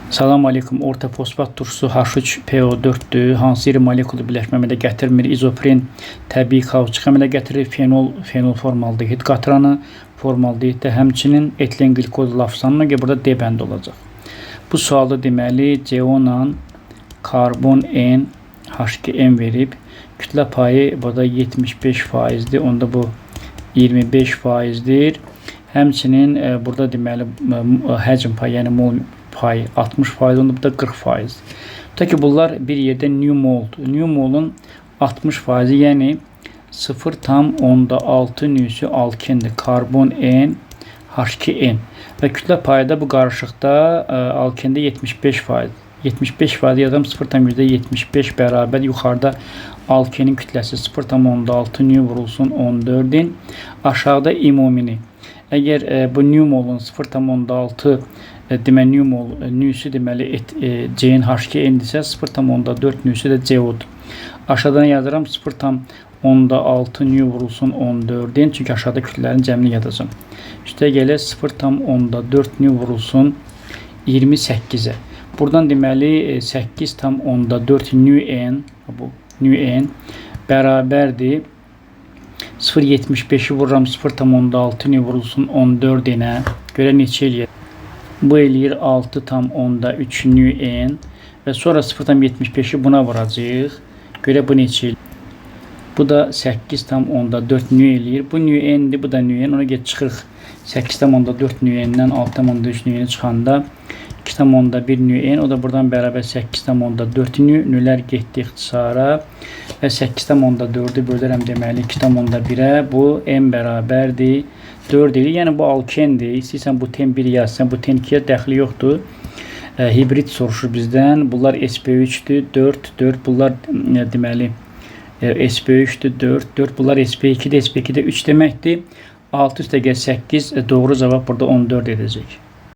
Salam aleykum. Ortofosfat turşusu H3PO4-dür. Hansı iri molekulu birləşmə əmələ gətirmir? İzopren təbii kauçuk əmələ gətirir. Fenol, fenol formaldehid qatranı, formaldehid də həmçinin etilen qlikoz lavsanına görə burada D bəndi olacaq. Bu sualda deməli CO-la karbon N H2N verib. Kütlə payı burada 75%-dir. Onda bu 25%-dir. Həmçinin burada deməli həcm payı, yəni mol payı 60%, onda bu da 40%. Tutaq ki, bunlar bir yerdə new moldur. New molun 60%, yəni 0,6 nüsü alkendir. Karbon N, H2N. Və kütlə payı da bu qarışıqda alkende 75%. 75% yazıram, 0,75 bərabər yuxarıda alkenin kütləsi 0,6 nü vurulsun 14-in. Aşağıda ümumini. Əgər bu new molun 0,6 deməli new mol nüsü deməli C-nin H2N-dirsə 0,4 nüsü də CO-dur. Aşağıdan yazıram, 0,6 nü vurulsun 14-in, çünki aşağıda kütlələrin cəmini yazacağam. Üstə gəlir 0,4 nü vurulsun 28-ə. Buradan deməli 8,4 nü N, bu nü N bərabərdir 0,75-i vururam 0,6 nü vurulsun 14 N-ə. Görə neçə eləyir? Bu eləyir 6,3 nü N və sonra 0,75-i buna vuracağıq. Görə bu neçə eləyir? Bu da 8,4 nü eləyir. Bu nü N-dir, bu da nü N. Ona görə çıxırıq 8,4 nü N-dən 6,3 nü N çıxanda 2,1 nü N. O da buradan bərabər 8,4 nü. Nülər getdi ixtisara və 8,4-ü bölürəm deməli 2,1-ə. Bu N bərabərdir 4 eləyir. Yəni bu alkendir. İstəyirsən buten 1 yazsan, buten 2-yə dəxli yoxdur. Hibrid soruşur bizdən. Bunlar sp3-dür. 4, 4. Bunlar deməli sp3-dür. 4, 4. Bunlar sp2-dir. sp2-də 3 deməkdir. 6 üstə gəl 8. Doğru cavab burada 14 edəcək.